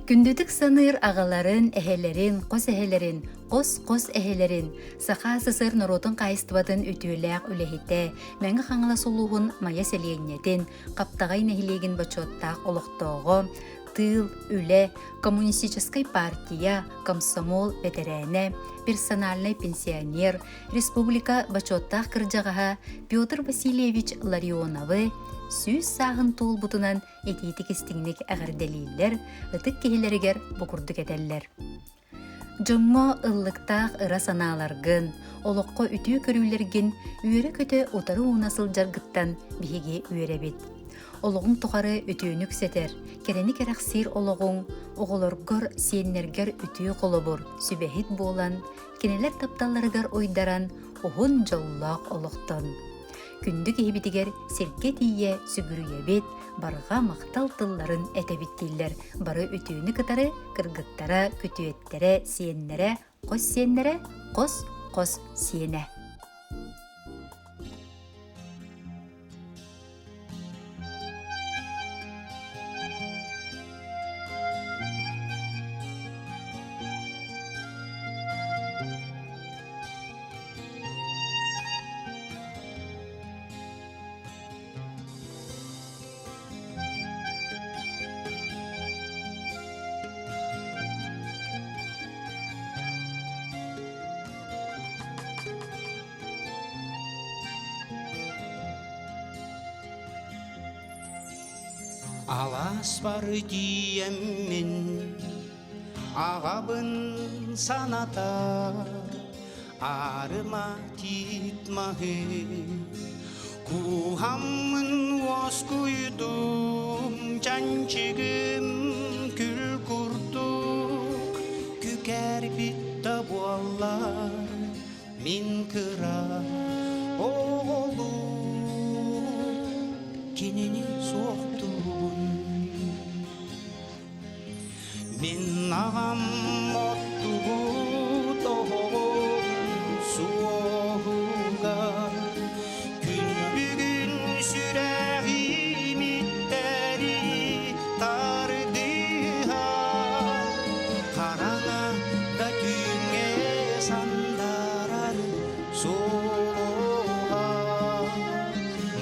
Күндүтүк саныыр аҕаларын, эһэлэрин, хос эһэлэрин, хос-хос эһэлэрин, Саха СССР норуотун хаһаайыстыбатын үтүөлээх үлэһитэ, Мэҥэ Хаҥалас улууһун Майа сэлиэнньэтин, Хаптаҕай нэһилиэгин бочуоттаах олохтооҕо, тыыл, үлэ, коммунистическай партия, комсомол бэтэрээнэ, персональнай пенсионер, республика бочуоттаах кырдьаҕаһа Петр Васильевич Ларионовы 100 сааһын туолбутунан итиитик-истиҥник эҕэрдэлииллэр, ытык киһилэригэр бу курдук этэллэр. Дьоҥҥо ыллыктаах ыра санааларгын, олоххо үтүө көрүүлэргин үөрэ-көтө утары ууна сылдьаргыттан биһиги үөрэбит. Олоҕуҥ тухары үтүөнү үксэтэр, кэрэни кэрэхсиир олоҕуҥ оҕолоргор, сиэннэргэр үтүө холобур, сүбэһит буолан, кинилэр тапталларыгар уйдаран, уһун дьоллоох олохтон. Күндү киһибитигэр сиргэ тиийэ сүгүрүйэбит, барҕа махтал тылларын этэбит дииллэр бары үтүөнү кытары кыргыттара, күтүөттэрэ, сиэннэрэ, хос сиэннэрэ, хос-хос сиэнэ. Алааспар тиийэммин аҕабын санатар аарыма тиит маһы кууһаммын уоскуйдум чанчыгым күл курдук күкээрбит да буоллар мин кыра оҕолуу кинини суохтуубун. Мин аҕам оттубут оһоҕун суоһугар күн бүгүн сүрэҕим иттэри тардыһар хараҥа да түүҥҥэ сандаарар суоһа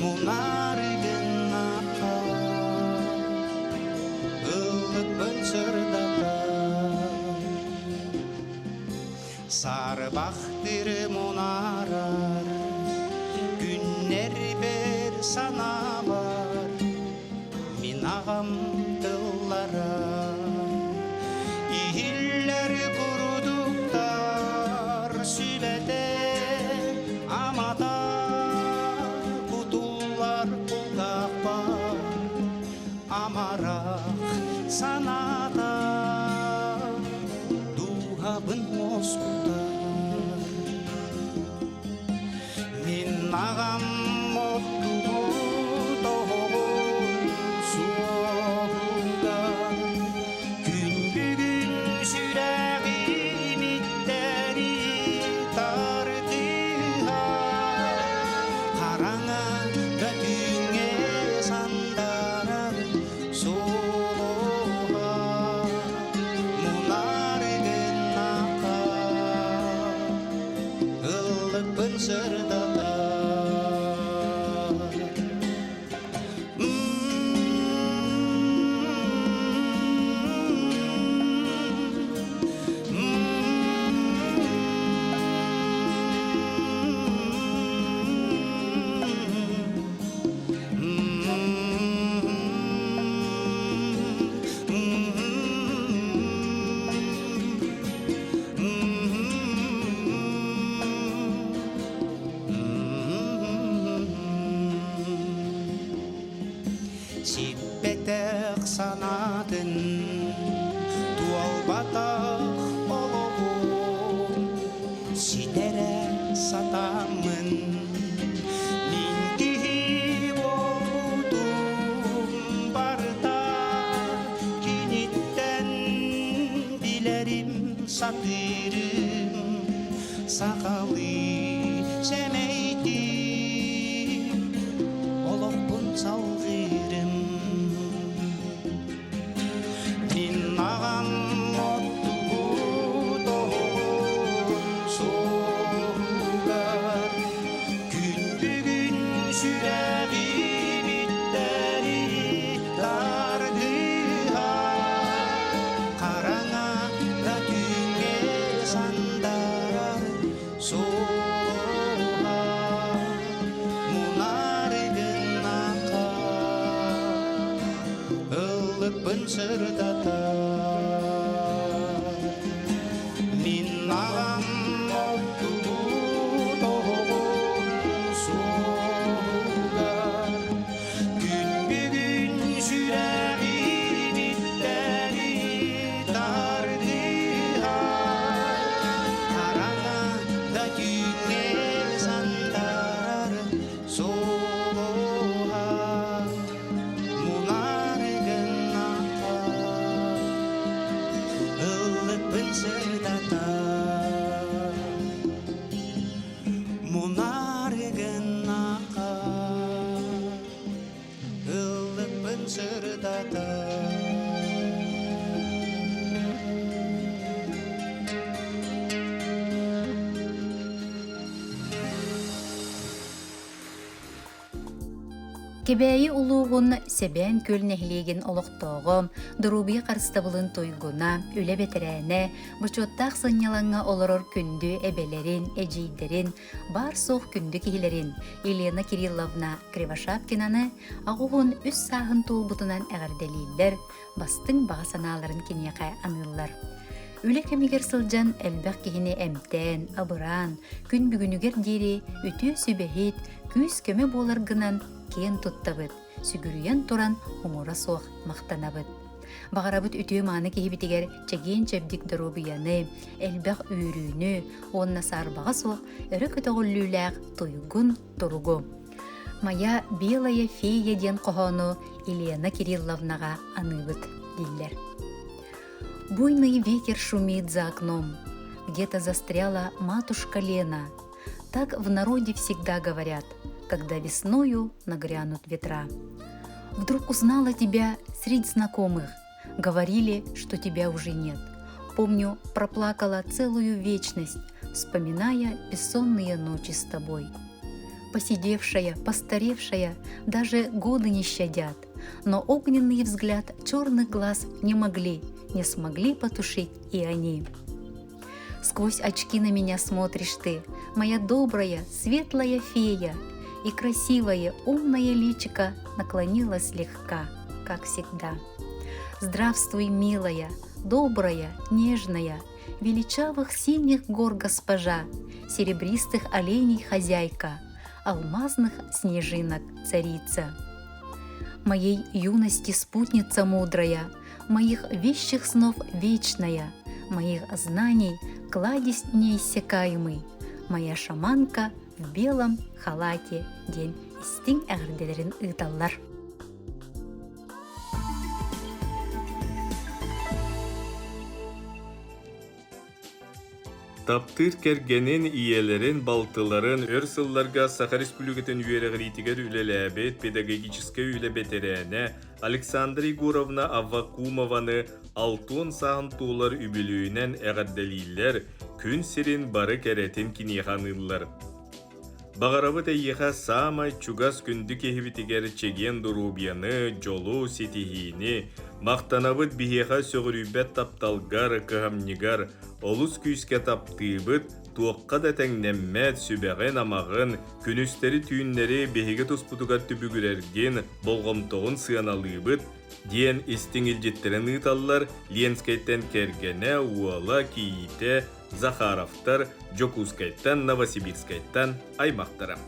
мунар гыннахха ыллыкпын сырдатар Сарбахтыр мунаарар күннэрбэр санаабар мин аҕам тыллара иһиллэр курдуктар сүбэтэ амата кутуллар кулгаахпар амарах санаата дууһабын уоскутар. Мин аҕам оттубут оһоҕун суоһугар күн бүгүн сүрэҕим иттэри тардыһар хараҥа да түүҥҥэ сандарар суоһа мунар гыннаха ыллыкпын сырдатар. Сиппэтэх санаатын туолбатах олоҕун ситэрэ сатааммын мин киһи буолбутум барыта киниттэн билэрим сатыырым сахалыы сэмэйдик олохпун салҕыырым. Мин аҕам оттубут оһоҕун суоһугар күн бүгүн сүрэҕим иттэри тардыһар хараҥа да түүҥҥэ сандарар суоһа мунары гыннаха ыллыкпын сырдатар мин аҕам оттубут оһоҕун суоһугар күн бүгүн сүрэҕим иттэри тардыһар хараҥа да түүҥҥэ сандаарар суоһа мунаары гыннаха ыллыкпын сырдатар мунаары гыннаха ыллыкпын сырдатар. Кэбээйи улууһун Сэбээн Күөл нэһилиэгин олохтооҕо, доруобуйа харыстабылын туйгуна, үлэ бэтэрээнэ, бочуоттаах сынньалаҥҥа олорор күндү эбэлэрин, эдьиийдэрин, баар-суох күндү киһилэрин Елена Кирилловна Кривошапкинаны 83 сааһын туолбутунан эҕэрдэлииллэр, бастыҥ баҕа санааларын киниэхэ аныыллар. Үлэ кэмигэр сылдьан элбэх киһини эмтээн, абыраан, күн бүгүнүгэр диэри үтүө сүбэһит, күүс-көмө буоларгынан киэн туттабыт, сүгүрүйэн туран муҥура суох махтанабыт. Баҕарабыт үтүө-мааны киһибитигэр чэгиэн-чэбдик доруобуйаны, элбэх үөрүүнү уонна саарбаҕа суох өрө көтөҕүллүүлээх туйгун туругу. «Моя белая фея» диэн хоһоону Елена Кирилловнаҕа аныыбыт дииллэр. Буйный ветер шумит за окном, где-то застряла матушка Лена. Так в народе всегда говорят, когда весною нагрянут ветра. Вдруг узнала тебя среди знакомых, говорили, что тебя уже нет. Помню, проплакала целую вечность, вспоминая бессонные ночи с тобой. Посидевшая, постаревшая, даже годы не щадят, но огненный взгляд черных глаз не могли, не смогли потушить и они. Сквозь очки на меня смотришь ты, моя добрая, светлая фея, и красивое, умное личико наклонилось слегка, как всегда. Здравствуй, милая, добрая, нежная, величавых синих гор госпожа, серебристых оленей хозяйка, алмазных снежинок царица. Моей юности спутница мудрая, моих вещих снов вечная, моих знаний кладезь неиссякаемый, моя шаманка в белом халате диэн истиҥ эҕэрдэлэрин ыыталлар. Таптыыр кэргэнин, ийэлэрин, балтыларын өр сылларга Саха Республикатын үөрэҕириитигэр үлэлээбит педагогическай үлэ бэтэрээнэ Александра Егоровна Аввакумованы алтыан сааһын туолар үбүлүөйүнэн эҕэрдэлииллэр, күн сирин бары кэрэтин киниэхэ аныыллар. Баҕарабыт эйиэхэ саамай чугас күндү киһибитигэр чэгиэн доруобуйаны, дьолу, ситиһиини, махтанабыт биһиэхэ сөҕүрүйбэт тапталгар, кыһамньыгар, олус күүскэ таптыыбыт, туохха да тэҥнэммэт сүбэҕин-амаҕын, күнүстэри-түүннэри биһиги туспутугар түбүгүрэргин, болҕомтоҕун сыаналыыбыт, диэн истиҥ илдьиттэрин ыыталлар Ленскэйтэн кэргэнэ, уола, кийиитэ, Захаровтар Дьокуускайтан, Новосибирскайтан аймахтара.